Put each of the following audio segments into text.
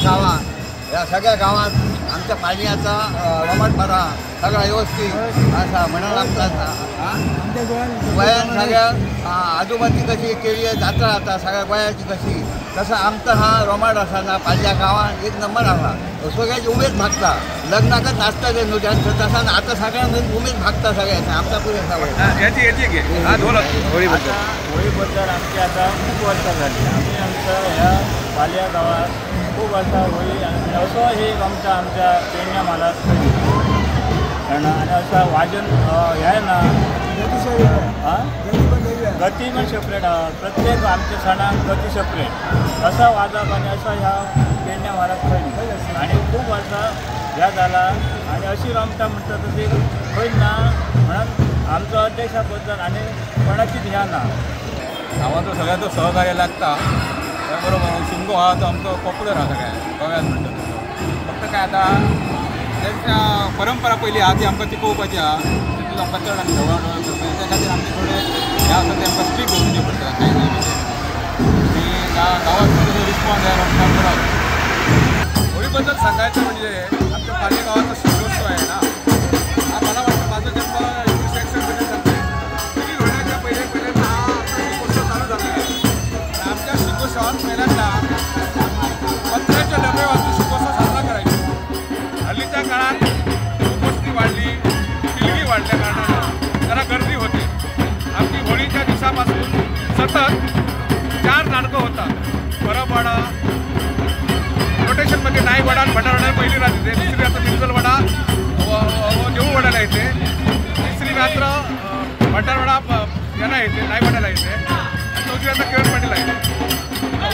गांवांत ह्या सगळ्या गांवांत आमच्या पालयाचा रमट बरा सगळा व्यवस्थित आसा म्हणून आमकां गोंयांत सगळ्या आजूबाजी कशी केली जात्रा जाता सगळ्या गोंयाची कशी तसं आमकां हा रोमाड आसा ना पालया गांवांत एक नंबर आसा. सगळ्याची उमेद भागता लग्नाकच नाचता ते न्हू तसं आतां सगळ्यांक उमेद भागता सगळ्यांची आमकां पुरें आसा. होळी बद्दल आमची आतां खूब वर्सां जाली. आमी आमच्या ह्या पालया गांवांत खूब वर्सां होळी असो एक आमच्या आमच्या पेडण्या म्हालांत कारण आनी असो वाजन हें ना गती पण सेपरेट आहा. प्रत्येक आमच्या सणाक गती सेपरेट असा वाजप आनी असो ह्या पेडण्या म्हालांत खंय आनी खूब वर्सां ह्या जाला आनी अशी रमता म्हणटा तशी खंय ना म्हणून आमचो अध्यक्षा बद्दल आनी कोणाचीच ह्या ना. गांवाचो सगळ्यांचो सहकार्य लागता त्या बरोबर शिमगो आहा तो आमचो पॉप्युलर आहा सगळ्या गोव्यान म्हणटा तसो. फक्त काय आतां तेंच्या परंपरा पयली आहा ती आमकां टिकोवपाची आहा तितून आमकां चड आमी ढवळ ढवळ करपाची त्या खातीर आमचे थोडे हे आसा ते आमकां स्ट्रीक दवरचे पडटा कांय न्ही आनी गांवांत तसो रिस्पॉन्स ह्या रमता बरो. होळी बद्दल सांगायचं म्हणजे आमच्या पालये गावाचा शिमगोत्सव आहे ना हा मला वाटतं माझा जन्म 1961 झाला. तरी होण्याच्या पहिले पहिल्यांदा हा आमचा शिमगोत्सव चालू झालेला आहे. आणि आमच्या शिमगोत्सवात पहिल्यांदा पत्र्याच्या डबे वाजून शिमगोत्सव साजरा करायचो. हल्लीच्या काळात उपस्थिती वाढली, पिलगी वाढल्या कारणानं जरा गर्दी होते. आमची होळीच्या दिवसापासून सतत 4 नाटकं होतात. परबवाडा रोटेशनमध्ये नाईकवाडा आणि भंडारवाडा पहिली रात्र येते, दुसरी रात्र मिरजलवाडा व देऊळवाड्याला येते, तिसरी रात्र भंडारवाडा यांना येते नाईकवाड्याला येते, चौथी रात्र किरण पाटीलला येते.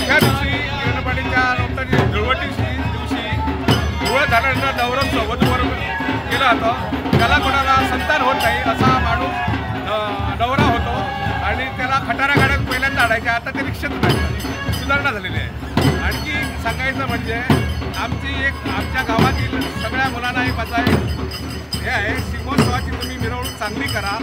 त्या दिवशी किरण पाटीलच्या रोमटाची धुळवटीची दिवशी धुळवट झाल्यानंतर नवरस वधूवर केलं जातं. त्याला कोणाला संतान होत नाही असा माणूस नवरा होतो आणि त्याला खटारा गाड्यात पहिल्यांदा आणायच्या, आता ते रिक्षेत आणायच्या, सुधारणा झालेली आहे. आणखी सांगायचं म्हणजे आमची एक आमच्या गावातील सगळ्या मुलांना एक माझा एक हे आहे, शिमगोत्सवाची तुम्ही मिरवणूक चांगली करा,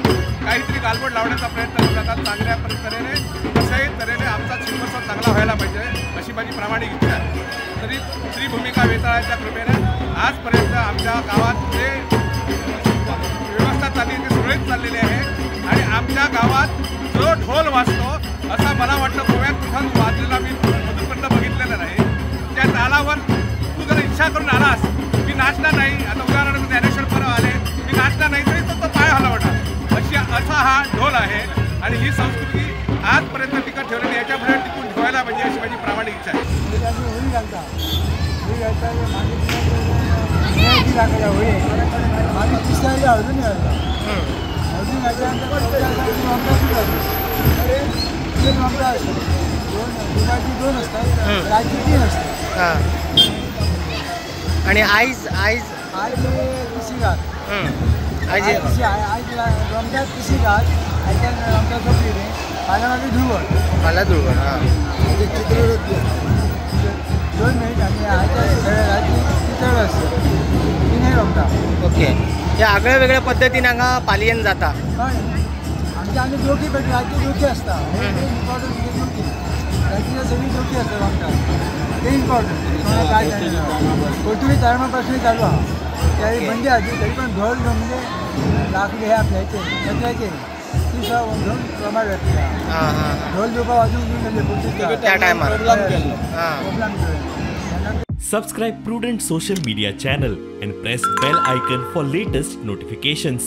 काहीतरी गालबोट लावण्याचा प्रयत्न करू नका, चांगल्या तऱ्हेने कशाही तऱ्हेने आमचा शिमगोत्सव चांगला व्हायला पाहिजे अशी माझी प्रामाणिक इच्छा आहे. तरी श्री भूमिका वेताळाच्या कृपेने आजपर्यंत आमच्या गावात जे व्यवस्था चालली ती सुरळीत चाललेली आहे. आणि आमच्या गावात जो ढोल वाजतो असा मला वाटतं गोव्यात कुठं वाजलेला मी अजूनपर्यंत बघितलेला नाही. त्या तालावर तू जर इच्छा करून आलास मी नाचणार नाही, आता उदाहरणार्थ ज्ञानेश्वर परब आले मी नाचणार नाही तरी तो पाय हलवणार अशी असा हा ढोल आहे. आणि ही संस्कृती आजपर्यंत टिकत ठेवलेली याच्यापुढे टिकून ठेवायला पाहिजे अशी माझी प्रामाणिक इच्छा आहे. होळी घालता होळी घालता मागीर होळी मागीर तिसऱ्या हळदून घालता हळदून घातल्यानंतर तीन रोमटां आसतात, दोन दुपारची 2 असतात, रातची 3 असतात. हां आणि आयज आयज आयज तिसरी रात. आयज आयज रोमटाक तिसरी रात आयच्यान रोमटां सोंपली न्ही फाल्यां मागीर धुळवट. फाल्यां धुळवट. हां चित्ररथ 2 मिनिट आणि आयच्या सगळ्या राती चित्ररथ आसता तिनूय रोमटां. ओके, हे आगळ्या वेगळ्या पद्दतीन हांगा पालयेन जाता. हय, आमच्या आनी दोखी पेटली रातची दोखी आसता इम्पॉर्टंट म्हणजे दोखी रातची सगळी दोखी आसता रोमटां ते इम्पॉर्टंट. काय पोर्तुगीज टायमा पासून चालू आहा त्यावेळी बंदी आसली तरी पण ढोल म्हणजे लाकडी हे आपल्याचे पत्र्याचे ती सगळं घेऊन रोमाड घातली. ढोल दिवपा वाजून घेऊन गेले पोर्तुगीज त्या टायमार. Subscribe Prudent Social Media channel and press bell icon for latest notifications.